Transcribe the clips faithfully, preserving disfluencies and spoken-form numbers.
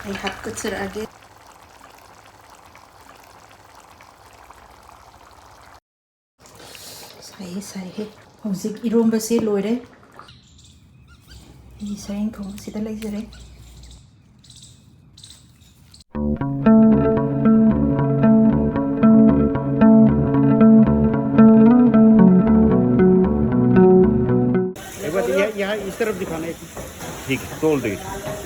ꯑꯩ ꯍꯥꯞꯀꯠꯆꯔꯛꯑꯒꯦ꯫ ꯁꯥꯏꯍꯦ, ꯁꯥꯏꯍꯦ꯫ ꯍꯧꯖꯤꯛ ꯏꯔꯣꯝꯕꯁꯦ ꯂꯣꯏꯔꯦ꯫ ꯑꯩ ꯁꯔꯦꯡ ꯊꯣꯡꯕꯁꯤꯗ ꯂꯩꯖꯔꯦ꯫ एक बार ये, यहाँ इस तरफ दिखाना है। ठीक है, तोल दो इसे।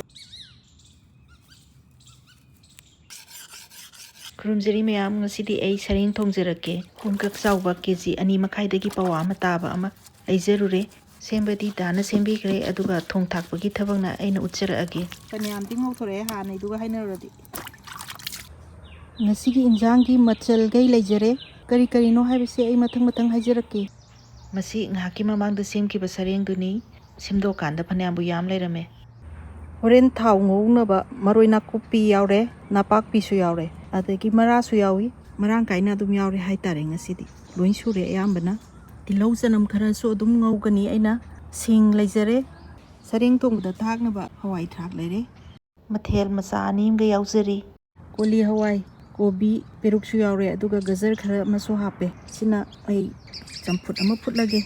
ꯈꯨꯔꯨꯝꯖꯔꯤ ꯃꯌꯥꯝ, ꯉꯁꯤꯗꯤ ꯑꯩ ꯁꯔꯦꯡ ꯊꯣꯡꯖꯔꯛꯀꯦ꯫ ꯄꯨꯡꯀꯛ ꯆꯥꯎꯕ ꯀꯦ ꯖꯤ ꯑꯅꯤ ꯃꯈꯥꯏꯗꯒꯤ ꯄꯋꯥ ꯑꯃ ꯇꯥꯕ ꯑꯃ ꯂꯩꯖꯔꯨꯔꯦ꯫ ꯁꯦꯝꯕꯗꯤ ꯗꯥꯅ ꯁꯦꯝꯕꯤꯈ꯭ꯔꯦ, ꯑꯗꯨꯒ ꯊꯣꯡ ꯊꯥꯛꯄꯒꯤ ꯊꯕꯛꯅ ꯑꯩꯅ ꯎꯠꯆꯔꯛꯑꯒꯦ꯫ ꯐꯅꯌꯥꯝꯗꯤ ꯉꯧꯊꯣꯔꯛꯑꯦ ꯍꯥꯟꯅꯩꯗꯨꯒ ꯍꯥꯏꯅꯔꯨꯔꯗꯤ꯫ ꯉꯁꯤꯒꯤ ꯏꯟꯖꯥꯡꯒꯤ ꯃꯆꯜꯈꯩ ꯂꯩꯖꯔꯦ꯫ ꯀꯔꯤ ꯀꯔꯤꯅꯣ ꯍꯥꯏꯕꯁꯦ ꯑꯩ ꯃꯊꯪ ꯃꯊꯪ ꯍꯥꯏꯖꯔꯛꯀꯦ꯫ ꯃꯁꯤ ꯉꯥꯏꯍꯥꯛꯀꯤ ꯃꯃꯥꯡꯗ ꯁꯦꯝꯈꯤꯕ ꯁꯔꯦꯡꯗꯨꯅꯤ꯫ ꯁꯦꯝꯗꯣꯛꯀꯥꯟꯗ ꯐꯅꯌꯥꯝꯕꯨ ꯌꯥꯝ ꯂꯩꯔꯝꯃꯦ꯫ ꯍꯣꯔꯦꯟ ꯊꯥꯎ ꯉꯧꯅꯕ ꯃꯔꯣꯏ ꯅꯥꯀꯨꯞꯄꯤ ꯌꯥꯎꯔꯦ, ꯅꯄꯥꯛꯄꯤꯁꯨ ꯌꯥꯎꯔꯦ, ꯑꯗꯒꯤ ꯃꯔꯥꯁꯨ ꯌꯥꯎꯏ꯫ ꯃꯔꯥꯡ ꯀꯥꯏꯅ ꯑꯗꯨꯝ ꯌꯥꯎꯔꯦ ꯍꯥꯏꯇꯥꯔꯦ ꯉꯁꯤꯗꯤ꯫ ꯂꯣꯏ ꯁꯨꯔꯦ ꯑꯌꯥꯝꯕꯅ꯫ ꯇꯤꯜꯍꯧ ꯆꯅꯝ ꯈꯔꯁꯨ ꯑꯗꯨꯝ ꯉꯧꯒꯅꯤ ꯑꯩꯅ꯫ ꯁꯤꯡ ꯂꯩꯖꯔꯦ꯫ ꯁꯔꯦꯡ ꯊꯣꯡꯕꯗ ꯊꯥꯛꯅꯕ ꯍꯋꯥꯏ ꯊ꯭ꯔꯥꯛ ꯂꯩꯔꯦ꯫ ꯃꯊꯦꯜ ꯃꯆꯥ ꯑꯅꯤ ꯑꯃꯒ ꯌꯥꯎꯖꯔꯤ꯫ ꯀꯣꯂꯤ ꯍꯋꯥꯏ, ꯀꯣꯕꯤ, ꯄꯦꯔꯨꯛꯁꯨ ꯌꯥꯎꯔꯦ, ꯑꯗꯨꯒ ꯒꯖꯔ ꯈꯔ ꯑꯃꯁꯨ ꯍꯥꯞꯄꯦ꯫ ꯁꯤꯅ ꯑꯩ ꯆꯝꯐꯨꯠ ꯑꯃ ꯐꯨꯠꯂꯒꯦ꯫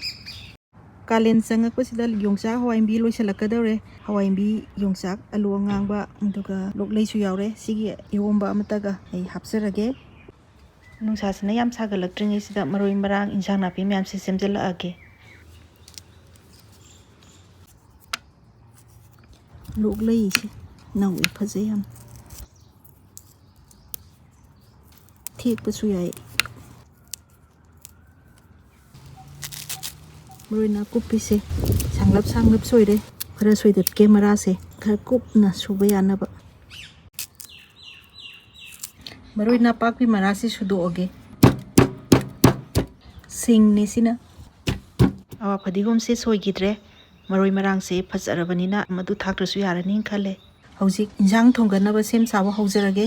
ꯀꯥꯂꯦꯟ ꯆꯪꯉꯛꯄꯁꯤꯗ ꯌꯣꯡꯆꯥꯛ ꯍꯋꯥꯏꯟꯕꯤ ꯂꯣꯏꯁꯤꯜꯂꯛꯀꯗꯧꯔꯦ꯫ ꯍꯋꯥꯏꯟꯕꯤ, ꯌꯣꯡꯆꯥꯛ, ꯑꯂꯨ ꯑꯉꯥꯡꯕ, ꯑꯗꯨꯒ ꯂꯣꯛꯂꯩꯁꯨ ꯌꯥꯎꯔꯦ꯫ ꯁꯤꯒꯤ ꯏꯔꯣꯝꯕ ꯑꯃꯇꯒ ꯑꯩ ꯍꯥꯞꯆꯔꯒꯦ꯫ ꯅꯨꯡꯁꯥꯁꯤꯅ ꯌꯥꯝ ꯁꯥꯒꯠꯂꯛꯇ꯭ꯔꯤꯉꯩꯁꯤꯗ ꯃꯔꯣꯏ ꯃꯔꯥꯡ, ꯏꯟꯁꯥꯡ ꯅꯥꯄꯤ ꯃꯌꯥꯝꯁꯦ ꯁꯦꯝꯖꯤꯜꯂꯛꯑꯒꯦ꯫ ꯂꯣꯛꯂꯩꯁꯦ ꯅꯧꯋꯦ, ꯐꯖꯩ ꯌꯥꯝ꯫ ꯊꯦꯛꯄꯁꯨ ꯌꯥꯏ꯫ ꯃꯔꯣꯏ ꯅꯥꯀꯨꯞꯄꯤꯁꯦ ꯁꯥꯡꯂꯞ ꯁꯥꯡꯂꯞ ꯁꯣꯏꯔꯦ꯫ ꯈꯔ ꯁꯣꯏꯗꯠꯀꯦ ꯃꯔꯥꯁꯦ, ꯈꯔ ꯀꯨꯞꯅ ꯁꯨꯕ ꯌꯥꯅꯕ꯫ ꯃꯔꯣꯏ ꯅꯄꯥꯛꯄꯤ ꯃꯔꯥꯁꯦ ꯁꯨꯗꯣꯛꯑꯒꯦ꯫ ꯁꯤꯡꯅꯤ ꯁꯤꯅ꯫ ꯑꯋꯥ ꯐꯗꯤꯒꯣꯝꯁꯦ ꯁꯣꯏꯈꯤꯗ꯭ꯔꯦ꯫ ꯃꯔꯣꯏ ꯃꯔꯥꯡꯁꯦ ꯐꯖꯔꯕꯅꯤꯅ ꯃꯗꯨ ꯊꯥꯛꯇ꯭ꯔꯁꯨ ꯌꯥꯔꯅꯤ ꯈꯜꯂꯦ꯫ ꯍꯧꯖꯤꯛ ꯏꯟꯁꯥꯡ ꯊꯣꯡꯒꯠꯅꯕ ꯁꯦꯝ ꯁꯥꯕ ꯍꯧꯖꯔꯒꯦ꯫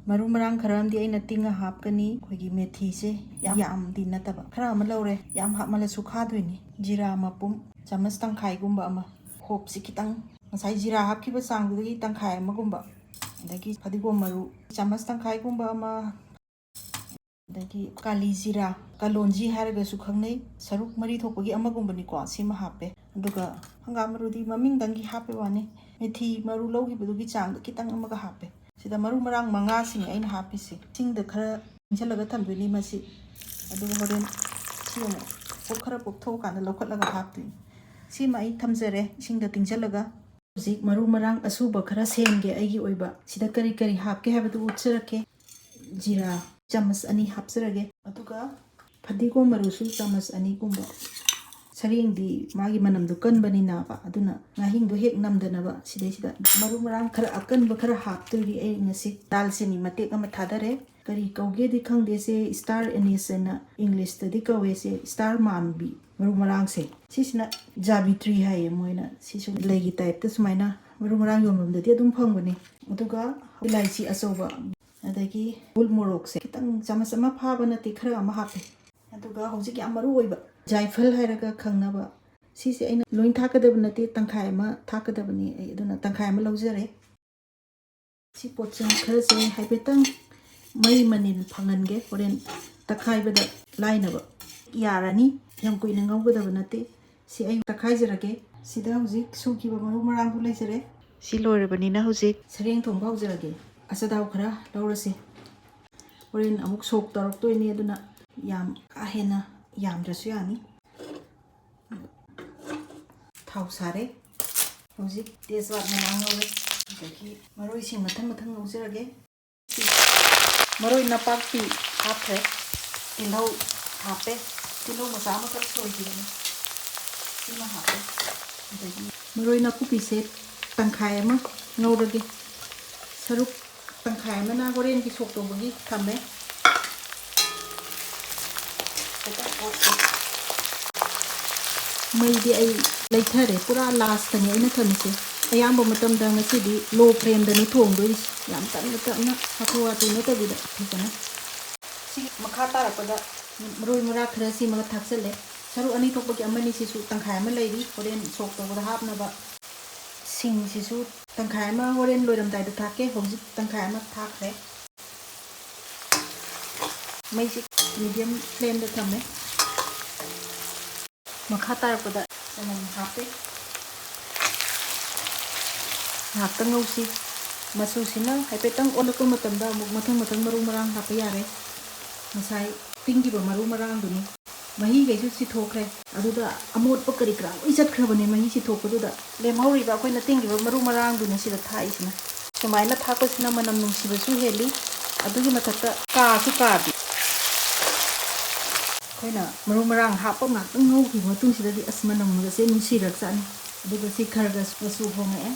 ꯃꯔꯨ ꯃꯔꯥꯡ ꯈꯔ ꯑꯃꯗꯤ ꯑꯩꯅ ꯇꯤꯡꯉ ꯍꯥꯞꯀꯅꯤ꯫ ꯑꯩꯈꯣꯏꯒꯤ ꯃꯦꯊꯤꯁꯦ ꯌꯥꯝ ꯌꯥꯝꯗꯤ ꯅꯠꯇꯕ ꯈꯔ ꯑꯃ ꯂꯧꯔꯦ꯫ ꯌꯥꯝ ꯍꯥꯞꯃꯜꯂꯁꯨ ꯈꯥꯗꯣꯏꯅꯤ꯫ ꯖꯤꯔꯥ ꯃꯄꯨꯝ ꯆꯥꯃꯁ ꯇꯪꯈꯥꯏꯒꯨꯝꯕ ꯑꯃ, ꯍꯣꯞꯁꯤ ꯈꯤꯇꯪ ꯉꯁꯥꯏ ꯖꯤꯔꯥ ꯍꯥꯞꯈꯤꯕ ꯆꯥꯡꯗꯨꯗꯒꯤ ꯇꯪꯈꯥꯏ ꯑꯃꯒꯨꯝꯕ꯫ ꯑꯗꯒꯤ ꯐꯗꯤꯒꯣꯝ ꯃꯔꯨ ꯆꯥꯃꯁ ꯇꯪꯈꯥꯏꯒꯨꯝꯕ ꯑꯃ, ꯑꯗꯒꯤ ꯀꯥꯂꯤ ꯖꯤꯔꯥ, ꯀꯂꯣꯟꯖꯤ ꯍꯥꯏꯔꯒꯁꯨ ꯈꯪꯅꯩ, ꯁꯔꯨꯛ ꯃꯔꯤ ꯊꯣꯛꯄꯒꯤ ꯑꯃꯒꯨꯝꯕꯅꯤꯀꯣ, ꯁꯤꯃ ꯍꯥꯞꯄꯦ꯫ ꯑꯗꯨꯒ ꯍꯪꯒꯥꯝ ꯃꯔꯨꯗꯤ ꯃꯃꯤꯡꯗꯪꯒꯤ ꯍꯥꯞꯄꯩ ꯋꯥꯅꯤ, ꯃꯦꯊꯤ ꯃꯔꯨ ꯂꯧꯈꯤꯕꯗꯨꯒꯤ ꯆꯥꯡꯗ ꯈꯤꯇꯪ ꯑꯃꯒ ꯍꯥꯞꯄꯦ꯫ ꯁꯤꯗ ꯃꯔꯨ ꯃꯔꯥꯡ ꯃꯉꯥꯁꯤꯅꯦ ꯑꯩꯅ ꯍꯥꯞꯄꯤꯁꯦ꯫ ꯏꯁꯤꯡꯗ ꯈꯔ ꯇꯤꯡꯁꯤꯜꯂꯒ ꯊꯝꯗꯣꯏꯅꯤ ꯃꯁꯤ꯫ ꯑꯗꯨꯒ ꯍꯣꯔꯦꯟ ꯁꯤ ꯑꯃꯨꯛ ꯄꯣꯞ ꯈꯔ ꯄꯣꯞꯊꯣꯛꯑꯀꯥꯟꯗ ꯂꯧꯈꯠꯂꯒ ꯍꯥꯞꯇꯣꯏꯅꯤ꯫ ꯁꯤꯃ ꯑꯩ ꯊꯝꯖꯔꯦ ꯏꯁꯤꯡꯗ ꯇꯤꯡꯁꯤꯜꯂꯒ꯫ ꯍꯧꯖꯤꯛ ꯃꯔꯨ ꯃꯔꯥꯡ ꯑꯁꯨꯕ ꯈꯔ ꯁꯦꯝꯒꯦ ꯑꯩꯒꯤ ꯑꯣꯏꯕ꯫ ꯁꯤꯗ ꯀꯔꯤ ꯀꯔꯤ ꯍꯥꯞꯀꯦ ꯍꯥꯏꯕꯗꯨ ꯎꯠꯆꯔꯛꯀꯦ꯫ ꯖꯤꯔꯥ ꯆꯥꯃꯁ ꯑꯅꯤ ꯍꯥꯞꯆꯔꯒꯦ꯫ ꯑꯗꯨꯒ ꯐꯗꯤꯒꯣꯝ ꯃꯔꯨꯁꯨ ꯆꯥꯃꯁ ꯑꯅꯤꯒꯨꯝꯕ꯫ ꯁꯔꯦꯡꯗꯤ ꯃꯥꯒꯤ ꯃꯅꯝꯗꯣ ꯀꯟꯕꯅꯤꯅꯕ, ꯑꯗꯨꯅ ꯉꯥꯍꯤꯡꯗꯣ ꯍꯦꯛ ꯅꯝꯗꯅꯕ ꯁꯤꯗꯩꯁꯤꯗ ꯃꯔꯨ ꯃꯔꯥꯡ ꯈꯔ ꯑꯀꯟꯕ ꯈꯔ ꯍꯥꯞꯇꯣꯔꯤ ꯑꯩ ꯉꯁꯤ꯫ ꯗꯥꯜꯆꯤꯅꯤ ꯃꯇꯦꯛ ꯑꯃ ꯊꯥꯗꯔꯦ꯫ ꯀꯔꯤ ꯀꯧꯒꯦꯗꯤ ꯈꯪꯗꯦ, ꯁꯦ ꯁ꯭ꯇꯥꯔ ꯑꯦꯅꯤꯁ ꯍꯥꯏꯅ ꯏꯪꯂꯤꯁꯇꯗꯤ ꯀꯧꯋꯦ꯫ ꯁꯦ ꯁ꯭ꯇꯥꯔ ꯃꯥꯟꯕꯤ ꯃꯔꯨ ꯃꯔꯥꯡꯁꯦ, ꯁꯤꯁꯤꯅ ꯖꯥꯕꯤꯇ꯭ꯔꯤ ꯍꯥꯏꯌꯦ ꯃꯣꯏꯅ꯫ ꯁꯤꯁꯨ ꯂꯩꯒꯤ ꯇꯥꯏꯞꯇ ꯁꯨꯃꯥꯏꯅ ꯃꯔꯨ ꯃꯔꯥꯡ ꯌꯣꯟꯐꯝꯗꯗꯤ ꯑꯗꯨꯝ ꯐꯪꯕꯅꯦ꯫ ꯑꯗꯨꯒ ꯏꯂꯥꯏꯆꯤ ꯑꯆꯧꯕ, ꯑꯗꯒꯤ ꯒꯨꯜ ꯃꯣꯔꯣꯛꯁꯦ ꯈꯤꯇꯪ, ꯆꯥꯃꯁ ꯑꯃ ꯐꯥꯕ ꯅꯠꯇꯦ, ꯈꯔ ꯑꯃ ꯍꯥꯞꯄꯦ꯫ ꯑꯗꯨꯒ ꯍꯧꯖꯤꯛ ꯌꯥꯝ ꯃꯔꯨ ꯑꯣꯏꯕ ꯖꯥꯏꯐꯜ ꯍꯥꯏꯔꯒ ꯈꯪꯅꯕ, ꯁꯤꯁꯦ ꯑꯩꯅ ꯂꯣꯏ ꯊꯥꯛꯀꯗꯕ ꯅꯠꯇꯦ, ꯇꯪꯈꯥꯏ ꯑꯃ ꯊꯥꯛꯀꯗꯕꯅꯤ ꯑꯩ, ꯑꯗꯨꯅ ꯇꯪꯈꯥꯏ ꯑꯃ ꯂꯧꯖꯔꯦ꯫ ꯁꯤ ꯄꯣꯠꯁꯤꯡ ꯈꯔꯁꯦ ꯍꯥꯏꯐꯦꯠꯇꯪ ꯃꯩ ꯃꯅꯤꯜ ꯐꯪꯍꯟꯒꯦ, ꯍꯣꯔꯦꯟ ꯇꯛꯈꯥꯏꯕꯗ ꯂꯥꯏꯅꯕ꯫ ꯌꯥꯔꯅꯤ, ꯌꯥꯝ ꯀꯨꯏꯅ ꯉꯧꯒꯗꯕ ꯅꯠꯇꯦ꯫ ꯁꯤ ꯑꯩ ꯇꯛꯈꯥꯏꯖꯔꯒꯦ꯫ ꯁꯤꯗ ꯍꯧꯖꯤꯛ ꯁꯨꯈꯤꯕ ꯃꯔꯨ ꯃꯔꯥꯡꯗꯨ ꯂꯩꯖꯔꯦ꯫ ꯁꯤ ꯂꯣꯏꯔꯕꯅꯤꯅ ꯍꯧꯖꯤꯛ ꯁꯔꯦꯡ ꯊꯣꯡꯕ ꯍꯧꯖꯔꯒꯦ꯫ ꯑꯆꯗꯥꯎ ꯈꯔ ꯂꯧꯔꯁꯤ, ꯍꯣꯔꯦꯟ ꯑꯃꯨꯛ ꯁꯣꯛ ꯇꯧꯔꯛꯇꯣꯏꯅꯤ, ꯑꯗꯨꯅ ꯌꯥꯝ ꯀꯥ ꯍꯦꯟꯅ ꯌꯥꯝꯗ꯭ꯔꯁꯨ ꯌꯥꯅꯤ꯫ ꯊꯥꯎ ꯁꯥꯔꯦ꯫ ꯍꯧꯖꯤꯛ ꯇꯦꯖꯄꯥꯠ ꯃꯅꯥ ꯉꯧꯔꯦ꯫ ꯑꯗꯒꯤ ꯃꯔꯣꯏꯁꯤꯡ ꯃꯊꯪ ꯃꯊꯪ ꯉꯧꯖꯔꯒꯦ꯫ ꯃꯔꯣꯏ ꯅꯄꯥꯛꯄꯤ ꯍꯥꯞꯈ꯭ꯔꯦ꯫ ꯇꯤꯜꯍꯧ ꯍꯥꯞꯄꯦ꯫ ꯇꯤꯜꯍꯧ ꯃꯆꯥ ꯑꯃꯈꯛ ꯁꯣꯏꯈꯤꯕꯅꯤ꯫ ꯁꯤꯃ ꯍꯥꯞꯄꯦ꯫ ꯑꯗꯒꯤ ꯃꯔꯣꯏ ꯅꯥꯀꯨꯞꯄꯤꯁꯦ ꯇꯪꯈꯥꯏ ꯑꯃ ꯉꯧꯔꯒꯦ꯫ ꯁꯔꯨꯛ ꯇꯪꯈꯥꯏ ꯑꯃꯅ ꯍꯣꯔꯦꯟꯒꯤ ꯁꯣꯛ ꯇꯧꯕꯒꯤ ꯊꯝꯃꯦ꯫ ꯈꯤꯇꯪ ꯑꯣꯠꯀꯦ꯫ ꯃꯩꯗꯤ ꯑꯩ ꯂꯩꯊꯔꯦ, ꯄꯨꯔꯥ ꯂꯥꯁꯇꯅꯦ ꯑꯩꯅ ꯊꯝꯃꯤꯁꯦ꯫ ꯑꯌꯥꯝꯕ ꯃꯇꯝꯗ ꯉꯁꯤꯗꯤ ꯂꯣ ꯐ꯭ꯂꯦꯝꯗꯅꯤ ꯊꯣꯡꯗꯣꯏꯁꯦ, ꯌꯥꯝ ꯇꯞꯅ ꯇꯞꯅ ꯍꯥꯊꯨ ꯍꯥꯊꯨ ꯅꯠꯇꯕꯤꯗ ꯐꯖꯅ꯫ ꯁꯤ ꯃꯈꯥ ꯇꯥꯔꯛꯄꯗ ꯃꯔꯣꯏ ꯃꯔꯥꯡ ꯈꯔ ꯁꯦꯝꯃꯒ ꯊꯥꯛꯆꯜꯂꯦ꯫ ꯁꯔꯨꯛ ꯑꯅꯤ ꯊꯣꯛꯄꯒꯤ ꯑꯃꯅꯤ ꯁꯤꯁꯨ ꯇꯪꯈꯥꯏ ꯑꯃ ꯂꯩꯔꯤ, ꯍꯣꯔꯦꯟ ꯁꯣꯛ ꯇꯧꯕꯗ ꯍꯥꯞꯅꯕ꯫ ꯁꯤꯡꯁꯤꯁꯨ ꯇꯪꯈꯥꯏ ꯑꯃ ꯍꯣꯔꯦꯟ ꯂꯣꯏꯔꯝꯗꯥꯏꯗ ꯊꯥꯛꯀꯦ꯫ ꯍꯧꯖꯤꯛ ꯇꯪꯈꯥꯏ ꯑꯃ ꯊꯥꯛꯈ꯭ꯔꯦ꯫ ꯃꯩꯁꯤ medium flameꯗ ꯊꯝꯃꯦ꯫ ꯃꯈꯥ ꯇꯥꯔꯛꯄꯗ ꯆꯅꯝ ꯍꯥꯞꯄꯦ꯫ ꯉꯥꯏꯍꯥꯛꯇꯪ ꯉꯧꯁꯤ꯫ ꯃꯆꯨꯁꯤꯅ ꯍꯥꯏꯐꯦꯠꯇꯪ ꯑꯣꯜꯂꯛꯄ ꯃꯇꯝꯗ ꯑꯃꯨꯛ ꯃꯊꯪ ꯃꯊꯪ ꯃꯔꯨ ꯃꯔꯥꯡ ꯍꯥꯞꯄ ꯌꯥꯔꯦ꯫ ꯉꯁꯥꯏ ꯇꯤꯡꯈꯤꯕ ꯃꯔꯨ ꯃꯔꯥꯡꯗꯨꯅꯤ꯫ ꯃꯍꯤꯈꯩꯁꯨ ꯆꯤꯊꯣꯛꯈ꯭ꯔꯦ꯫ ꯑꯗꯨꯗ ꯑꯃꯣꯠꯄ ꯀꯔꯤ ꯀꯔꯥ ꯂꯣꯏ ꯆꯠꯈ꯭ꯔꯕꯅꯦ ꯃꯍꯤ ꯆꯤꯊꯣꯛꯄꯗꯨꯗ꯫ ꯂꯦꯝꯍꯧꯔꯤꯕ ꯑꯩꯈꯣꯏꯅ ꯇꯤꯡꯈꯤꯕ ꯃꯔꯨ ꯃꯔꯥꯡꯗꯨꯅꯤ ꯁꯤꯗ ꯊꯥꯛꯏꯁꯤꯅ꯫ ꯁꯨꯃꯥꯏꯅ ꯊꯥꯛꯄꯁꯤꯅ ꯃꯅꯝ ꯅꯨꯡꯁꯤꯕꯁꯨ ꯍꯦꯜꯂꯤ, ꯑꯗꯨꯒꯤ ꯃꯊꯛꯇ ꯀꯥꯁꯨ ꯀꯥꯗꯦ꯫ ꯑꯩꯈꯣꯏꯅ ꯃꯔꯨ ꯃꯔꯥꯡ ꯍꯥꯞꯄ ꯉꯥꯛꯇꯪ ꯉꯧꯈꯤꯕ ꯃꯇꯨꯡꯁꯤꯗꯗꯤ ꯑꯁ ꯃꯅꯝꯒꯁꯦ ꯅꯨꯡꯁꯤꯔꯛꯆꯥꯠꯅꯤ꯫ ꯑꯗꯨꯒ ꯁꯤ ꯈꯔ ꯈꯔ ꯃꯆꯨ ꯍꯣꯡꯉꯛꯑꯦ꯫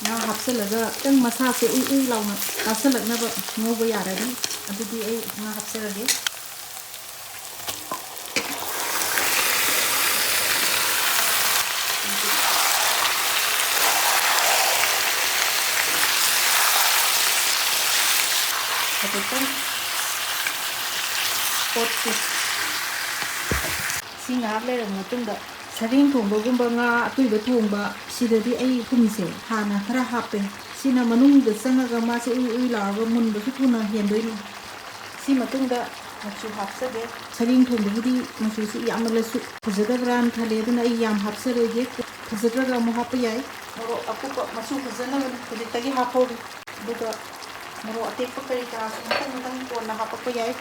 ꯉꯥ ꯍꯥꯞꯆꯤꯜꯂꯒ ꯈꯤꯇꯪ ꯃꯁꯥꯁꯦ ꯎꯏ ꯎꯏ ꯂꯥꯎꯅ ꯀꯥꯁꯜꯂꯛꯅꯕ ꯉꯧꯕ ꯌꯥꯔꯅꯤ꯫ ꯑꯗꯨꯗꯤ ꯑꯩ ꯉꯥ ꯍꯥꯞꯆꯔꯒꯦ꯫ ꯍꯥꯏꯐꯦꯠꯇꯪ ꯑꯣꯠꯁꯤ꯫ ꯁꯤ ꯉꯥꯏꯍꯥꯛ ꯂꯩꯔꯕ ꯃꯇꯨꯡꯗ ꯁꯔꯦꯡ ꯊꯣꯡꯕꯒꯨꯝꯕ, ꯉꯥ ꯑꯇꯣꯏꯕ ꯊꯣꯡꯕ, ꯁꯤꯗꯗꯤ ꯑꯩ ꯊꯨꯝꯁꯦ ꯍꯥꯟꯅ ꯈꯔ ꯍꯥꯞꯄꯦ꯫ ꯁꯤꯅ ꯃꯅꯨꯡꯗ ꯆꯪꯉꯒ ꯃꯥꯁꯦ ꯎꯏ ꯎꯏ ꯂꯥꯎꯔꯒ ꯃꯨꯟꯕꯁꯨ ꯊꯨꯅ ꯍꯦꯟꯗꯣꯏꯅꯤ꯫ ꯁꯤ ꯃꯇꯨꯡꯗ ꯃꯆꯨ ꯍꯥꯞꯆꯒꯦ꯫ ꯁꯔꯦꯡ ꯊꯣꯡꯕꯒꯤꯗꯤ ꯃꯆꯨꯁꯤ ꯌꯥꯝꯃꯜꯂꯁꯨ ꯐꯖꯗꯕ꯭ꯔꯥꯅ ꯈꯜꯂꯦ, ꯑꯗꯨꯅ ꯑꯩ ꯌꯥꯝ ꯍꯥꯞꯆꯔꯣꯏꯒꯦ꯫ ꯐꯖꯗ꯭ꯔꯒ ꯑꯃꯨꯛ ꯍꯥꯞꯄ ꯌꯥꯏ꯫ ꯃꯣꯔꯣꯛ ꯑꯀꯨꯞꯄ ꯃꯆꯨ ꯐꯖꯅꯕꯅꯤ ꯍꯧꯖꯤꯛꯇꯒꯤ ꯍꯥꯞꯍꯧꯔꯤ꯫ ꯑꯗꯨꯒ ꯃꯣꯔꯣꯛ ꯑꯇꯦꯛꯄ ꯀꯔꯤ ꯀꯔꯥꯁꯨ ꯃꯊꯪ ꯃꯊꯪ ꯀꯣꯟꯅ ꯍꯥꯞꯄꯛꯄ ꯌꯥꯏ꯫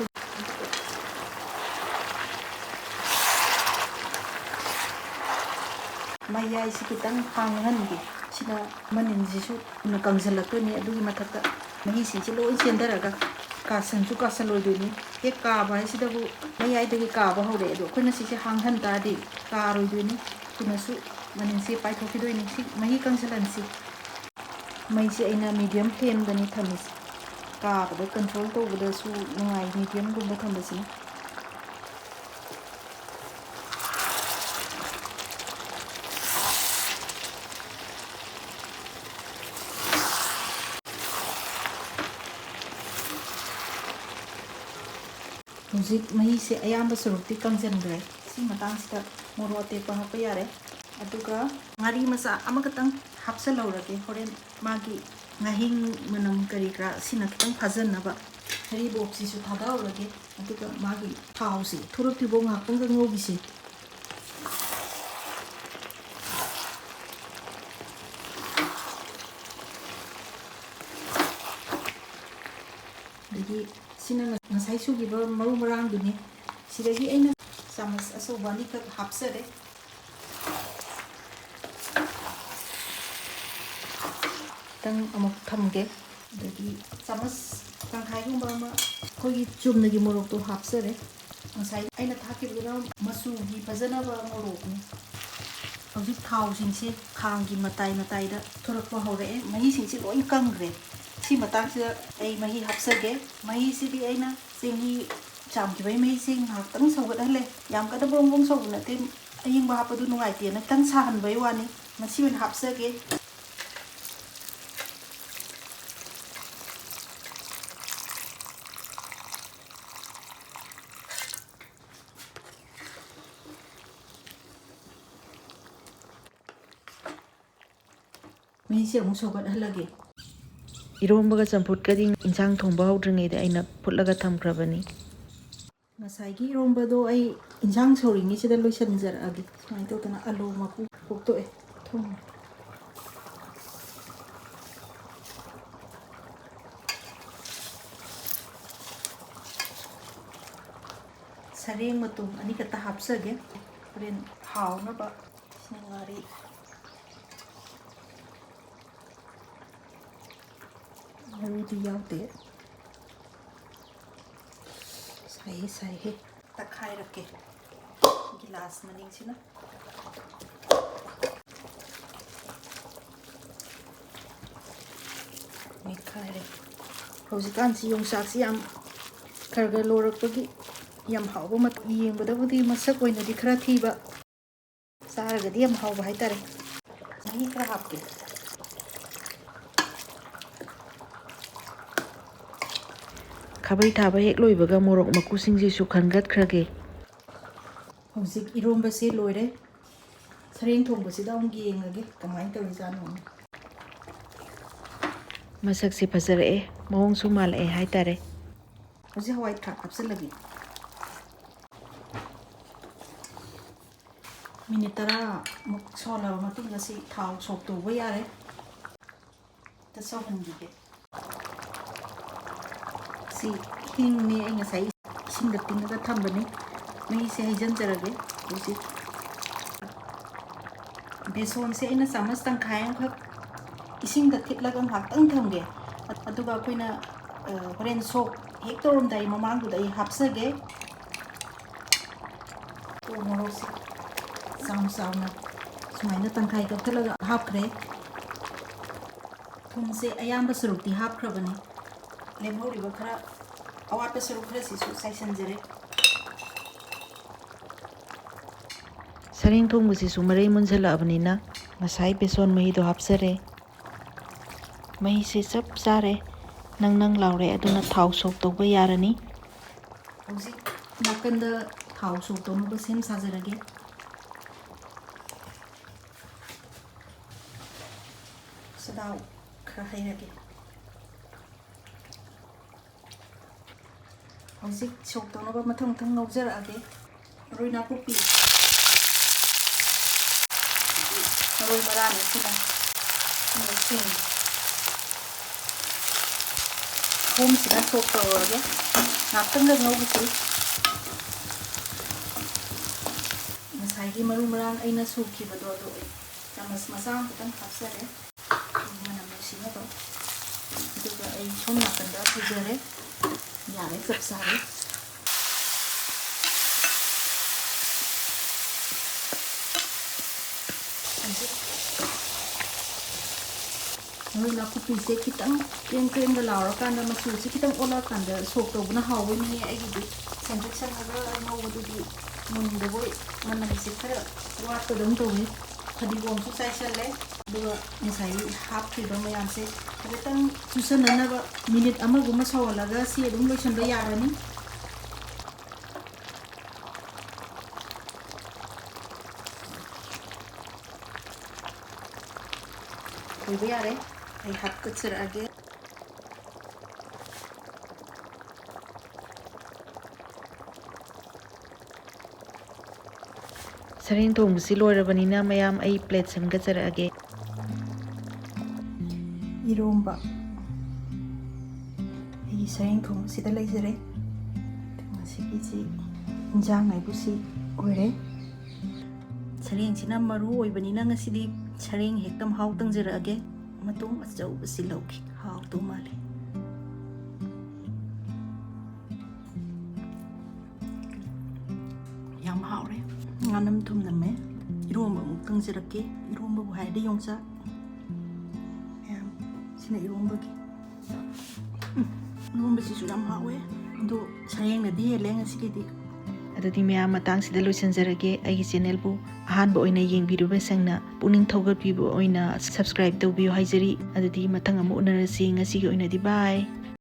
ꯃꯌꯥꯏꯁꯤ ꯈꯤꯇꯪ ꯍꯥꯡꯍꯟꯒꯦ꯫ ꯁꯤꯅ ꯃꯅꯤꯟꯁꯤꯁꯨ ꯊꯨꯅ ꯀꯪꯁꯤꯜꯂꯛꯇꯣꯏꯅꯤ꯫ ꯑꯗꯨꯒꯤ ꯃꯊꯛꯇ ꯃꯍꯤꯁꯤꯡꯁꯤ ꯂꯣꯏ ꯆꯦꯟꯊꯔꯒ ꯀꯥꯁꯟꯁꯨ ꯀꯥꯁꯜꯂꯣꯏꯗꯣꯏꯅꯤ꯫ ꯍꯦꯛ ꯀꯥꯕ ꯍꯥꯏꯁꯤꯗꯕꯨ ꯃꯌꯥꯏꯗꯒꯤ ꯀꯥꯕ ꯍꯧꯔꯛꯑꯦ꯫ ꯑꯗꯣ ꯑꯩꯈꯣꯏꯅ ꯁꯤꯁꯦ ꯍꯥꯡꯍꯟ ꯇꯥꯔꯗꯤ ꯀꯥꯔꯣꯏꯗꯣꯏꯅꯤ꯫ ꯊꯨꯅꯁꯨ ꯃꯅꯤꯟꯁꯤ ꯄꯥꯏꯊꯣꯛꯈꯤꯗꯣꯏꯅꯤ꯫ ꯁꯤ ꯃꯍꯤ ꯀꯪꯁꯤꯜꯍꯟꯁꯤ꯫ ꯃꯩꯁꯦ ꯑꯩꯅ medium flameꯗꯅꯤ ꯊꯝꯃꯤꯁꯦ꯫ ꯀꯥꯕꯗ control ꯇꯧꯕꯗꯁꯨ ꯅꯨꯡꯉꯥꯏ mediumꯒꯨꯝꯕ ꯊꯝꯕꯁꯤꯅ꯫ ꯍꯧꯖꯤꯛ ꯃꯍꯤꯁꯦ ꯑꯌꯥꯝꯕ ꯁꯔꯨꯛꯇꯤ ꯀꯪꯁꯤꯟꯈ꯭ꯔꯦ꯫ ꯁꯤ ꯃꯇꯥꯡꯁꯤꯗ ꯃꯣꯔꯣꯛ ꯑꯇꯦꯛꯄ ꯍꯥꯞꯄ ꯌꯥꯔꯦ꯫ ꯑꯗꯨꯒ ꯉꯥꯔꯤ ꯃꯆꯥ ꯑꯃꯈꯛꯇꯪ ꯍꯥꯞꯆꯜꯍꯧꯔꯒꯦ꯫ ꯍꯣꯔꯦꯟ ꯃꯥꯒꯤ ꯉꯥꯍꯤꯡ ꯃꯅꯝ ꯀꯔꯤ ꯀꯔꯥ ꯁꯤꯅ ꯈꯤꯇꯪ ꯐꯥꯖꯅꯕ ꯍꯔꯤꯕꯣꯞꯁꯤꯁꯨ ꯊꯥꯗꯍꯧꯔꯒꯦ꯫ ꯑꯗꯨꯒ ꯃꯥꯒꯤ ꯊꯥꯎꯁꯤ ꯊꯣꯛꯂꯛꯇ꯭ꯔꯤꯐꯥꯎ ꯉꯥꯏꯍꯥꯛꯇꯪꯒ ꯉꯧꯈꯤꯁꯤ꯫ ꯑꯗꯒꯤ ꯁꯤꯅ ꯉꯁꯥꯏ ꯁꯨꯈꯤꯕ ꯃꯔꯨ ꯃꯔꯥꯡꯗꯨꯅꯤ꯫ ꯁꯤꯗꯒꯤ ꯑꯩꯅ ꯆꯥꯃꯁ ꯑꯆꯧꯕ ꯑꯅꯤꯈꯛ ꯍꯥꯞꯆꯔꯦ꯫ ꯈꯤꯇꯪ ꯑꯃꯨꯛ ꯊꯝꯒꯦ꯫ ꯑꯗꯒꯤ ꯆꯥꯃꯁ ꯇꯪꯈꯥꯏꯒꯨꯝꯕ ꯑꯃ ꯑꯩꯈꯣꯏꯒꯤ ꯆꯨꯝꯅꯒꯤ ꯃꯣꯔꯣꯛꯇꯣ ꯍꯥꯞꯆꯔꯦ꯫ ꯉꯁꯥꯏ ꯑꯩꯅ ꯊꯥꯛꯈꯤꯕꯗꯨꯅ ꯃꯆꯨꯒꯤ ꯐꯖꯅꯕ ꯃꯣꯔꯣꯛꯅꯤ꯫ ꯍꯧꯖꯤꯛ ꯊꯥꯎꯁꯤꯡꯁꯦ ꯈꯥꯡꯒꯤ ꯃꯇꯥꯏ ꯃꯇꯥꯏꯗ ꯊꯣꯔꯛꯄ ꯍꯧꯔꯛꯑꯦ꯫ ꯃꯍꯤꯁꯤꯡꯁꯤ ꯂꯣꯏ ꯀꯪꯈ꯭ꯔꯦ꯫ ꯁꯤ ꯃꯇꯥꯡꯁꯤꯗ ꯑꯩ ꯃꯍꯤ ꯍꯥꯞꯆꯒꯦ꯫ ꯃꯍꯤꯁꯤꯗꯤ ꯑꯩꯅ ꯆꯦꯡꯍꯤ ꯆꯥꯝꯈꯤꯕꯒꯤ ꯃꯍꯤꯁꯤ ꯉꯥꯏꯍꯥꯛꯇꯪ ꯁꯧꯒꯠꯍꯜꯂꯦ꯫ ꯌꯥꯝ ꯀꯟꯅ ꯕ꯭ꯔꯣꯡ ꯕ꯭ꯔꯣꯡ ꯁꯧꯕ ꯅꯠꯇꯦ, ꯑꯌꯤꯡꯕ ꯍꯥꯞꯄꯗꯨ ꯅꯨꯡꯉꯥꯏꯇꯦꯅ ꯈꯤꯇꯪ ꯁꯥꯍꯟꯕꯒꯤ ꯋꯥꯅꯤ꯫ ꯃꯁꯤ ꯑꯣꯏꯅ ꯍꯥꯞꯆꯒꯦ꯫ ꯃꯍꯤꯁꯦ ꯑꯃꯨꯛ ꯁꯧꯒꯠꯍꯜꯂꯒꯦ꯫ ꯏꯔꯣꯝꯕꯒ ꯆꯝꯐꯨꯠꯀꯗꯤ ꯏꯟꯁꯥꯡ ꯊꯣꯡꯕ ꯍꯧꯗ꯭ꯔꯤꯉꯩꯗ ꯑꯩꯅ ꯐꯨꯠꯂꯒ ꯊꯝꯈ꯭ꯔꯕꯅꯤ꯫ ꯉꯁꯥꯏꯒꯤ ꯏꯔꯣꯝꯕꯗꯣ ꯑꯩ ꯏꯟꯁꯥꯡ ꯁꯧꯔꯤꯉꯩꯁꯤꯗ ꯂꯣꯏꯁꯤꯟꯖꯔꯛꯑꯒꯦ꯫ ꯁꯨꯃꯥꯏꯅ ꯇꯧꯗꯅ ꯑꯂꯨ ꯃꯀꯨ ꯈꯣꯛꯇꯣꯛꯑꯦ꯫ ꯊꯨꯝ꯫ ꯁꯔꯦꯡ ꯃꯇꯨꯝ ꯑꯅꯤꯈꯛꯇ ꯍꯥꯞꯆꯒꯦ꯫ ꯍꯣꯔꯦꯟ ꯍꯥꯎꯅꯕ꯫ ꯁꯤꯅ ꯉꯥꯔꯤ꯫ ꯃꯔꯨꯗꯤ ꯌꯥꯎꯗꯦ꯫ ꯁꯥꯏꯍꯦ, ꯁꯥꯏꯍꯦ꯫ ꯇꯛꯈꯥꯏꯔꯛꯀꯦ꯫ ꯒꯤꯂꯥꯁ ꯃꯅꯤꯡꯁꯤꯅ꯫ ꯃꯦꯠꯈꯥꯏꯔꯦ꯫ ꯍꯧꯖꯤꯛꯀꯥꯟꯁꯤ ꯌꯣꯡꯆꯥꯛꯁꯤ ꯌꯥꯝ ꯈꯔ ꯈꯔ ꯂꯣꯔꯛꯄꯒꯤ ꯌꯥꯝ ꯍꯥꯎꯕ ꯃꯇꯝ꯫ ꯌꯦꯡꯕꯗꯕꯨꯗꯤ ꯃꯁꯛ ꯑꯣꯏꯅꯗꯤ ꯈꯔ ꯊꯤꯕ, ꯆꯥꯔꯒꯗꯤ ꯌꯥꯝ ꯍꯥꯎꯕ ꯍꯥꯏꯇꯥꯔꯦ꯫ ꯃꯍꯤ ꯈꯔ ꯍꯥꯞꯀꯦ꯫ ꯈꯥꯕꯩ ꯊꯥꯕ ꯍꯦꯛ ꯂꯣꯏꯕꯒ ꯃꯣꯔꯣꯛ ꯃꯀꯨꯁꯤꯡꯁꯤꯁꯨ ꯈꯟꯒꯠꯈ꯭ꯔꯒꯦ꯫ ꯍꯧꯖꯤꯛ ꯏꯔꯣꯝꯕꯁꯦ ꯂꯣꯏꯔꯦ꯫ ꯁꯔꯦꯡ ꯊꯣꯡꯕꯁꯤꯗ ꯑꯃꯨꯛ ꯌꯦꯡꯉꯒꯦ ꯀꯃꯥꯏꯅ ꯇꯧꯔꯤꯖꯥꯠꯅꯣ꯫ ꯃꯁꯛꯁꯦ ꯐꯖꯔꯛꯑꯦ, ꯃꯑꯣꯡꯁꯨ ꯃꯥꯜꯂꯛꯑꯦ ꯍꯥꯏꯇꯥꯔꯦ꯫ ꯍꯧꯖꯤꯛ ꯍꯋꯥꯏ ꯊ꯭ꯔꯥꯛ ꯍꯥꯞꯆꯤꯜꯂꯒꯦ꯫ ꯃꯤꯅꯤꯠ ꯇꯔꯥꯃꯨꯛ ꯁꯧꯍꯜꯂꯕ ꯃꯇꯨꯡꯗ ꯁꯤ ꯊꯥꯎ ꯁꯣꯛ ꯇꯧꯕ ꯌꯥꯔꯦ꯫ ꯑꯝꯇ ꯁꯧꯍꯟꯈꯤꯒꯦ꯫ ꯁꯤ ꯍꯤꯡꯅꯤ, ꯑꯩ ꯉꯁꯥꯏ ꯏꯁꯤꯡꯗ ꯇꯤꯡꯉꯒ ꯊꯝꯕꯅꯤ꯫ ꯃꯍꯤꯁꯦ ꯍꯩꯖꯤꯟꯖꯔꯒꯦ ꯍꯧꯖꯤꯛ꯫ ꯕꯦꯁꯣꯟꯁꯦ ꯑꯩꯅ ꯆꯥꯃꯁ ꯇꯪꯈꯥꯏ ꯑꯃꯈꯛ ꯏꯁꯤꯡꯗ ꯊꯤꯠꯂꯒ ꯉꯥꯏꯍꯥꯛꯇꯪ ꯊꯝꯒꯦ꯫ ꯑꯗꯨꯒ ꯑꯩꯈꯣꯏꯅ, ꯑ, ꯍꯣꯔꯦꯟ ꯁꯣꯛ ꯍꯦꯛ ꯇꯧꯔꯝꯗꯥꯏ ꯃꯃꯥꯡꯗꯨꯗ ꯑꯩ ꯍꯥꯞꯆꯒꯦ꯫ ꯎ ꯃꯣꯔꯣꯛꯁꯦ ꯆꯥꯎ ꯆꯥꯎꯅ ꯁꯨꯃꯥꯏꯅ ꯇꯪꯈꯥꯏ ꯀꯛꯊꯠꯂꯒ ꯍꯥꯞꯈ꯭ꯔꯦ꯫ ꯊꯨꯝꯁꯦ ꯑꯌꯥꯝꯕ ꯁꯔꯨꯛꯇꯤ ꯍꯥꯞꯈ꯭ꯔꯕꯅꯤ꯫ ꯂꯦꯝꯍꯧꯔꯤꯕ ꯈꯔ, ꯑꯋꯥꯠꯄ ꯁꯔꯨꯛ ꯈꯔꯁꯤꯁꯨ ꯆꯥꯏꯁꯤꯟꯖꯔꯦ꯫ ꯁꯔꯦꯡ ꯊꯣꯡꯕꯁꯤꯁꯨ ꯃꯔꯩ ꯃꯨꯟꯖꯜꯂꯛꯑꯕꯅꯤꯅ ꯉꯁꯥꯏ ꯕꯦꯁꯣꯟ ꯃꯍꯤꯗꯣ ꯍꯥꯞꯆꯔꯦ꯫ ꯃꯩꯁꯦ ꯆꯞ ꯆꯥꯔꯦ, ꯅꯪ ꯅꯪ ꯂꯥꯎꯔꯦ, ꯑꯗꯨꯅ ꯊꯥꯎ ꯁꯣꯛ ꯇꯧꯕ ꯌꯥꯔꯅꯤ꯫ ꯍꯧꯖꯤꯛ ꯅꯥꯀꯟꯗ ꯊꯥꯎ ꯁꯣꯛ ꯇꯧꯅꯕ ꯁꯦꯝ ꯁꯥꯖꯔꯒꯦ꯫ ꯆꯗꯥꯎ ꯈꯔ ꯍꯩꯔꯒꯦ꯫ ꯍꯧꯖꯤꯛ ꯁꯣꯛ ꯇꯧꯅꯕ ꯃꯊꯪ ꯃꯊꯪ ꯉꯧꯖꯔꯛꯑꯒꯦ꯫ ꯃꯔꯣꯏ ꯅꯥꯀꯨꯞꯄꯤ, ꯃꯔꯣꯏ ꯃꯔꯥꯡ ꯑꯁꯤꯅ, ꯑꯗꯨꯒ ꯆꯦꯡ, ꯑꯍꯨꯝꯁꯤꯅ ꯁꯣꯛ ꯇꯧꯔꯒꯦ꯫ ꯉꯥꯛꯇꯪꯗ ꯉꯧꯕꯁꯤ ꯉꯁꯥꯏꯒꯤ ꯃꯔꯨ ꯃꯔꯥꯡ ꯑꯩꯅ ꯁꯨꯈꯤꯕꯗꯣ ꯑꯗꯨ ꯑꯩ ꯆꯥꯃꯁ ꯃꯆꯥ ꯑꯃꯈꯛꯇꯪ ꯍꯥꯞꯆꯔꯦ꯫ ꯃꯅꯝ ꯅꯨꯡꯁꯤꯅꯕ꯫ ꯑꯗꯨꯒ ꯑꯩ ꯁꯣꯝ ꯅꯥꯀꯟꯗ ꯄꯨꯖꯔꯦ꯫ ꯌꯥꯔꯦ, ꯆꯞ ꯆꯥꯔꯦ꯫ ꯍꯧꯖꯤꯛ ꯃꯔꯣꯏ ꯅꯥꯀꯨꯞꯄꯤꯁꯦ ꯈꯤꯇꯪ ꯀ꯭ꯔꯦꯝ ꯀ꯭ꯔꯦꯝꯒ ꯂꯥꯎꯔꯀꯥꯟꯗ, ꯃꯆꯨꯁꯦ ꯈꯤꯇꯪ ꯑꯣꯜꯂꯛꯑꯀꯥꯟꯗ ꯁꯣꯛ ꯇꯧꯕꯅ ꯍꯥꯎꯕꯣꯏ ꯅꯤꯡꯉꯦ꯫ ꯑꯩꯒꯤꯗꯤ ꯁꯪꯇ꯭ꯔꯤꯛ ꯁꯪꯉꯒ ꯉꯧꯕꯗꯨꯗꯤ ꯃꯨꯟꯗꯕꯣꯏ, ꯃꯅꯝꯁꯦ ꯈꯔ ꯋꯥꯠꯄꯗꯧꯅ ꯇꯧꯋꯤ꯫ ꯐꯗꯤꯒꯣꯝꯁꯨ ꯆꯥꯏꯁꯜꯂꯦ꯫ ꯑꯗꯨꯒ ꯉꯁꯥꯏꯒꯤ ꯍꯥꯞꯈ꯭ꯔꯤꯕ ꯃꯌꯥꯝꯁꯦ ꯍꯥꯏꯐꯦꯠꯇꯪ ꯆꯨꯁꯟꯅꯅꯕ ꯃꯤꯅꯤꯠ ꯑꯃꯒꯨꯝꯕ ꯁꯧꯍꯜꯂꯒ ꯁꯤ ꯑꯗꯨꯝ ꯂꯣꯏꯁꯤꯟꯕ ꯌꯥꯔꯅꯤ꯫ ꯂꯣꯏꯕ ꯌꯥꯔꯦ꯫ ꯑꯩ ꯍꯥꯞꯀꯠꯆꯔꯛꯑꯒꯦ꯫ ꯁꯔꯦꯡ ꯊꯣꯡꯕꯁꯤ ꯂꯣꯏꯔꯕꯅꯤꯅ ꯃꯌꯥꯝ, ꯑꯩ ꯄ꯭ꯂꯦꯠ ꯁꯦꯝꯒꯠꯆꯔꯛꯑꯒꯦ꯫ ꯏꯔꯣꯝꯕ꯫ ꯑꯩꯒꯤ ꯁꯔꯦꯡ ꯊꯣꯡꯕꯁꯤꯗ ꯂꯩꯖꯔꯦ꯫ ꯉꯁꯤꯒꯤꯁꯤ ꯏꯟꯖꯥꯡ ꯍꯥꯏꯕꯨꯁꯤ ꯑꯣꯏꯔꯦ꯫ ꯁꯔꯦꯡꯁꯤꯅ ꯃꯔꯨ ꯑꯣꯏꯕꯅꯤꯅ ꯉꯁꯤꯗꯤ ꯁꯔꯦꯡ ꯍꯦꯛꯇ ꯃꯍꯥꯎ ꯇꯪꯖꯔꯛꯑꯒꯦ꯫ ꯃꯇꯣꯡ ꯑꯆꯧꯕꯁꯤ ꯂꯧꯈꯤ꯫ ꯍꯥꯎꯗꯧ ꯃꯥꯜꯂꯦ꯫ ꯌꯥꯝ ꯍꯥꯎꯔꯦ꯫ ꯉꯥꯅꯝ ꯊꯨꯝ ꯅꯝꯃꯦ꯫ ꯏꯔꯣꯝꯕ ꯑꯃꯨꯛ ꯇꯪꯖꯔꯛꯀꯦ꯫ ꯏꯔꯣꯝꯕꯕꯨ ꯍꯥꯏꯔꯗꯤ ꯌꯣꯡꯆꯥꯛ꯫ ꯃꯌꯥꯝ, ꯁꯤꯅ ꯏꯔꯣꯝꯕꯒꯤ꯫ ꯎꯝ, ꯏꯔꯣꯝꯕꯁꯤꯁꯨ ꯌꯥꯝ ꯍꯥꯎꯋꯦ꯫ ꯑꯗꯣ ꯁꯔꯦꯡꯅꯗꯤ ꯍꯦꯜꯂꯦ ꯉꯁꯤꯒꯤꯗꯤ꯫ ꯑꯗꯨꯗꯤ ꯃꯌꯥꯝ, ꯃꯇꯥꯡꯁꯤꯗ ꯂꯣꯏꯁꯤꯟꯖꯔꯒꯦ꯫ ꯑꯩꯒꯤ ꯆꯦꯅꯦꯜꯕꯨ ꯑꯍꯥꯟꯕ ꯑꯣꯏꯅ ꯌꯦꯡꯕꯤꯔꯤꯕꯁꯤꯡꯅ ꯄꯨꯛꯅꯤꯡ ꯊꯧꯒꯠꯄꯤꯕ ꯑꯣꯏꯅ ꯁꯕꯁꯀ꯭ꯔꯥꯏꯕ ꯇꯧꯕꯤꯌꯨ ꯍꯥꯏꯖꯔꯤ꯫ ꯑꯗꯨꯗꯤ ꯃꯊꯪ ꯑꯃꯨꯛ ꯎꯅꯔꯁꯤ꯫ ꯉꯁꯤꯒꯤ ꯑꯣꯏꯅꯗꯤ bye꯫